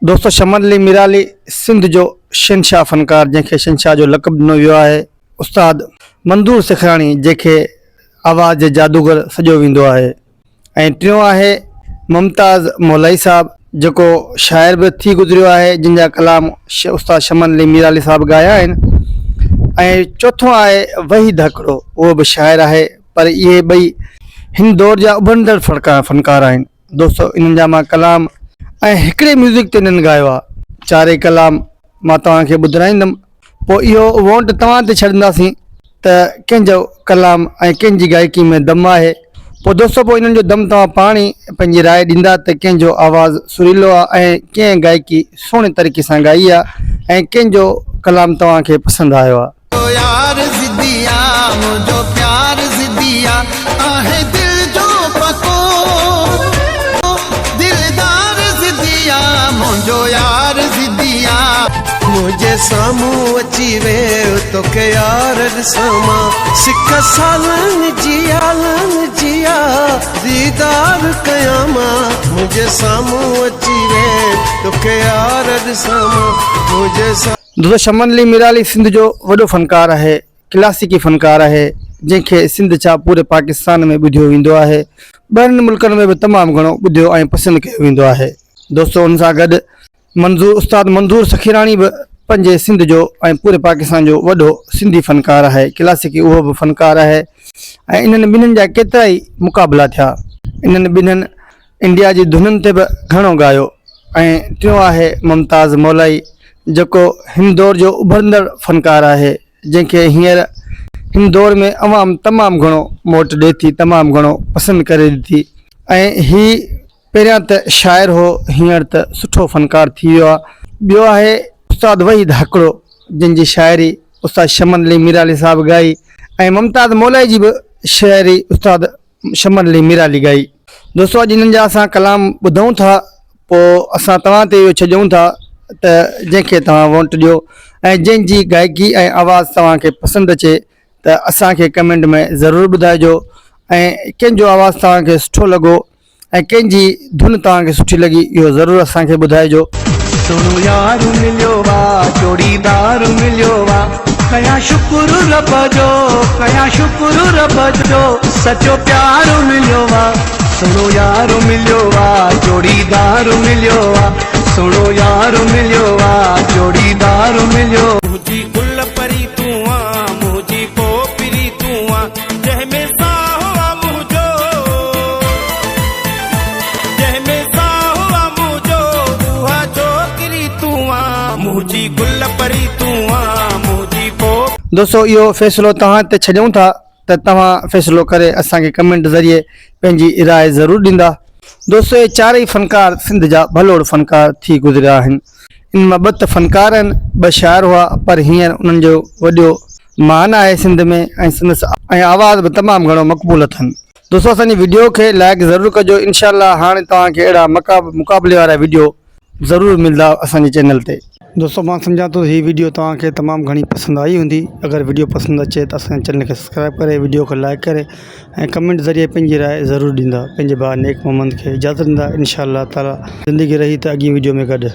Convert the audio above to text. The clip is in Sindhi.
دوستو شمن علي ميرالي سنڌ جو شھنشاھ فنڪار جنهن کي شھنشاھ جو لقب ڏنو ويو آهي استاد منظور سکراڻي جنهن کي آواز جي جادوگر سڏيو ويندو آهي ۽ ٽيون آهي ممتاز مولائي صاحب جيڪو شاعر به ٿي گذريو آهي جنهن جا ڪلام استاد شمن علي ميرالي صاحب ڳايا آهن ۽ چوٿون آهي وحيد هڪڙو اهو به شاعر آهي پر اهي ٻئي هن دور جا اڀرندڙ فنڪار آهن دوستو انهن جا مان ڪلام ۽ هڪڙي ميوزڪ تي انهن ڳايو آهي چارئي ڪلام مان توهان کي ٻڌرائيندم پوء اهو وونٽ توهان تي ڇڏنداسين ته ڪنهن جو ڪلام ۽ ڪنهن جي گائڪي ۾ دم آهي پوء دوستو پوء انهن جو دم توهان پاڻ ئي پنهنجي راء ڏيندا ته ڪنهن جو آواز سريلو آهي ۽ ڪنهن گائڪي سهڻي طريقي سان ڳائي آهي ۽ ڪنهن جو ڪلام توهان کي پسند آيو آهي. يار ضدي آ منهنجو پيار ضدي آ آهي دل جو پڪو دلدار ضدي آ منهنجو يار ضدي آ. منهنجي سامهون اچي ويهه توکي يار ڏسان مان سڪ سالن جي آلن جي آ ديدار ڪيان مان منهنجي سامهون اچي ويهه توکي يار ڏسان مان منهنجي. دوستو شمن علي ميرالي سنڌ جو وڏو فنڪار آهي ڪلاسيڪي فنڪار آهي جنهن کي سنڌ ڇا پوري پاڪستان ۾ ٻڌيو ويندو آهي ٻاهرين ملڪن ۾ به تمام گهڻو ٻڌيو ۽ پسند ڪيو ويندو آهي دوستو ان سان گڏ منظور استاد منظور سخيراڻي به پنهنجي سنڌ جو ۽ پوري پاڪستان جو وڏو سنڌي فنڪار آهي ڪلاسيڪي اهو به فنڪار آهي ۽ انهن ٻنهن جا ڪيترا ئي مقابلا ٿيا انهن ٻنهن انڊيا جي ڌنن تي به گهڻو ڳايو ۽ ٽيون آهي ممتاز مولائي جيڪو هن دور جو اڀرندڙ فنڪار آهي جنهن کي هينئر هن دور ۾ عوام تمام گهڻو موٽ ڏئي ٿي تمام گهڻو پسند ڪري ٿي ۽ هي پهريان ته شاعر هو هينئر ته سٺو فنڪار ٿي ويو آهي ٻيو آهي استاد وحيد هڪڙو جنهن جي شاعري استاد شمن علي ميرالي صاحب ڳائي ۽ ممتاز مولائي جي به شاعري استاد شمن علي ميرالي ڳائي. دوستو اڄ انهن جا اسان ڪلام ٻڌون ٿا پوء اسان توهان تي اهو ڇڏيون ٿا ته جنهن کي توهان وونٽ ڏيو ۽ جنهن جي گائڪي ۽ آواز توهان کي پسند اچي ته اسان کي ڪمينٽ ۾ ضرور ٻڌائجو ۽ ڪنهن جو آواز توهان کي سٺو لڳو ۽ ڪنهن جي ڌن توهان کي سٺي لڳي اهو ضرور اسان کي ٻڌائجو. سهڻو يار مليو آ جوڙيدار مليو آ ڪيان شڪر رب جو ڪيان شڪر رب جو سچو پيار مليو آ سهڻو يار مليو آ جوڙيدار مليو آ سهڻو يار مليو آ جوڙيدار مليو. منهنجي گل پري تون آ منهنجي پوپري تون آ جنهن ۾ ساهه آ منهنجو جنهن ۾ ساهه آ منهنجو اها ڇوڪري تون آ منهنجي گل پري تون آ منهنجي پو. دوستو اهو فيصلو توهان تي ڇڏيون ٿا ته توهان فيصلو ڪري اسان کي ڪمينٽ ذريعي پنهنجي راء ضرور ڏيندا. دوستو اهي چارئي فنڪار سنڌ جا ڀلوڙ فنڪار ٿي گذريا آهن ان مان ٻه ته فنڪار آهن ٻه شاعر هئا پر هينئر انهن جو وڏو مان آهي سنڌ ۾ ۽ سندس ۽ آواز به تمام گهڻو مقبول اٿن. دوستو اسان جي وڊيو کي لائيڪ ضرور ڪجو انشاء الله هاڻي توهان کي اهڙا مقابلي وارا وڊيو ضرور ملدا اسان جي چينل تي. دوستو مان سمجهان ٿو هي وڊيو توهان کي تمام گهڻي پسند آئي هوندي اگر وڊيو پسند اچي ته اسان جي چينل کي سبسڪرائب ڪري وڊيو کي لائيڪ ڪري ۽ ڪمينٽ ذريعي پنهنجي راء ضرور ڏيندا پنهنجي ڀاء نيڪ محمد کي اجازت ڏيندا انشاء الله تعالي زندگي رهي ته اڳين وڊيو ۾ گڏ.